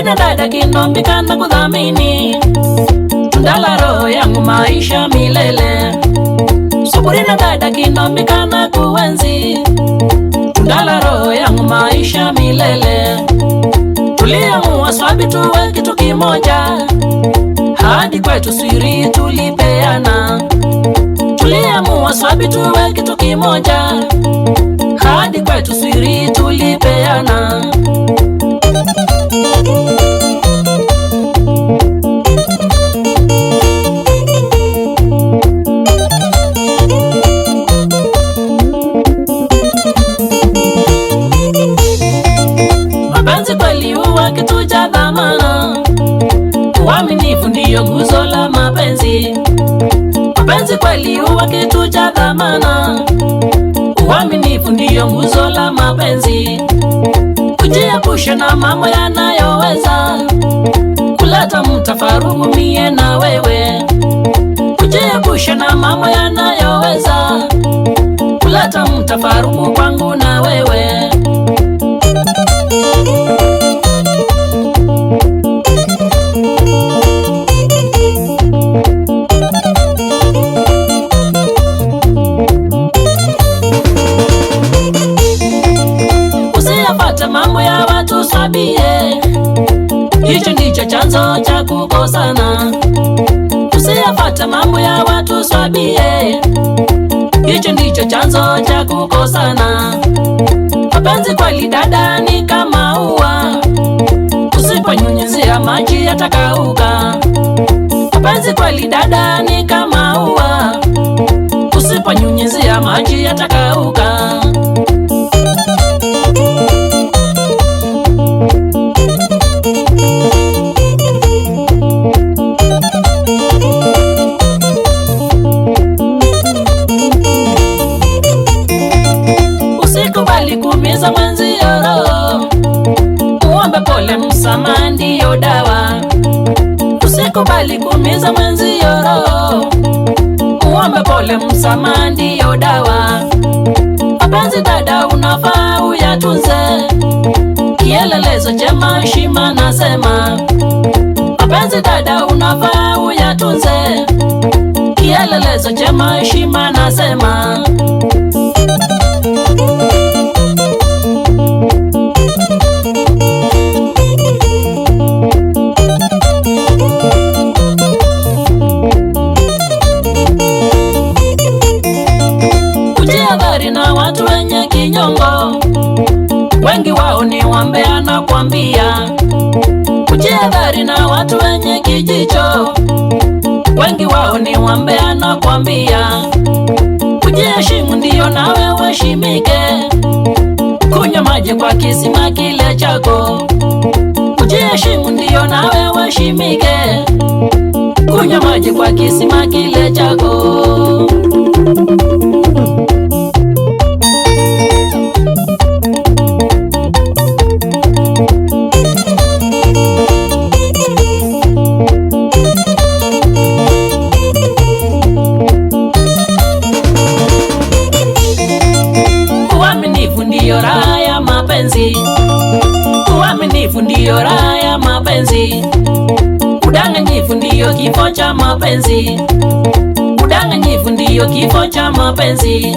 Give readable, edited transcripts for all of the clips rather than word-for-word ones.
Sabrina dada Kindombi na kudhamini, tundala roho yangu maisha milele. Sabrina dada Kindombi na kuenzi, tundala roho yangu maisha milele. Tuliamua swabi tuwe kitu kimoja, hadi kwetu siri tulipeana. Tuliamua swabi tuwe kitu kimoja, hadi kwetu siri tulipeana. Mapenzi kweli huwa kitu cha dhamana, uaminifu ndiyo nguzo la mapenzi. Mapenzi kweli huwa kitu cha dhamana, uaminifu ndiyo nguzo la mapenzi. Kujiepusha na mambo yanayoweza kuleta mtafaruku mie na wewe. Kujiepusha na mambo yanayoweza kuleta mtafaruku kwangu na wewe. Usiyafate mambo ya watu swabie, hicho ndicho chanzo cha kukosana. Usiyafate mambo ya watu swabie, hicho ndicho chanzo cha kukosana. Mapenzi kweli dada ni kama ua, usiponyunyizia maji yatakauka. Mapenzi kweli dada ni kama ua, usiponyunyizia maji yatakauka. Usikubali kuumiza mwenzio roho, muombe pole, msamaha ndiyo dawa. Usikubali kuumiza mwenzio roho, muombe pole, msamaha ndiyo dawa. Mapenzi dada unafaa uyatunze, kielelezo chema heshima nasema. Mapenzi dada unafaa uyatunze, kielelezo chema heshima nasema. Kujihadhari na watu wenye kinyongo, wengi wao ni wambea na kuambia. Kujihadhari na watu wenye kijicho, wengi wao ni wambea na kuambia. Kujiheshimu ndiyo nawe uheshimike, kunywa maji kwa kisima kile chako. Kujiheshimu ndiyo nawe uheshimike, kunywa maji kwa kisima kile chako. Uaminifu ndiyo raha ya mapenzi, uaminifu ndiyo raha ya mapenzi. Udanganyifu ndiyo kifo cha mapenzi, udanganyifu ndiyo kifo cha mapenzi.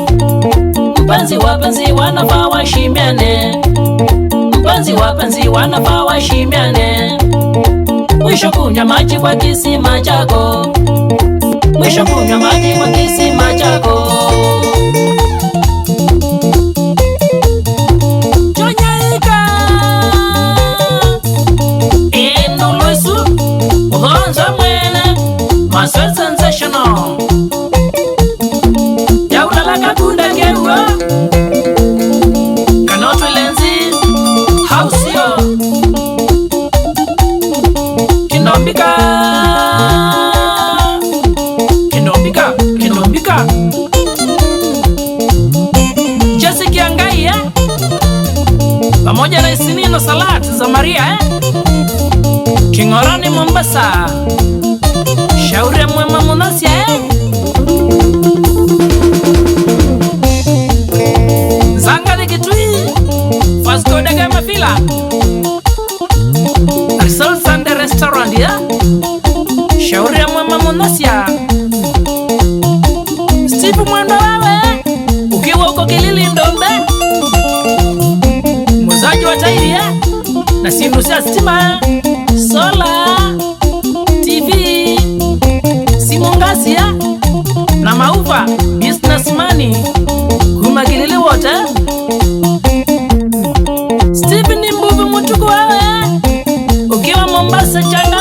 Mpenzi wapenzi wanafaa waheshimiane, mpenzi wapenzi wanafaa waheshimiane. Mwisho kunywa maji kwa kisima chako, mwisho kunywa maji kwa kisima chako. Chonyaika Indulwesu Ugonza mwene Maswel sensational Yaulala kakunda ngerua Kanotwelenzi Hausio Kindombika Kindombika Kindombika Jesse Kiangai pamoja na Isinino Salat za Maria Kingorani Mombasa Shauri mwema Munasia Zanga de Kitui Vasco da Gama Fila Sindu sya stima, sola, TV, simungasia na mauva businessmani kumakilili wote. Stephen Mbuvi Mutuku wewe ukiwa Mombasa changa.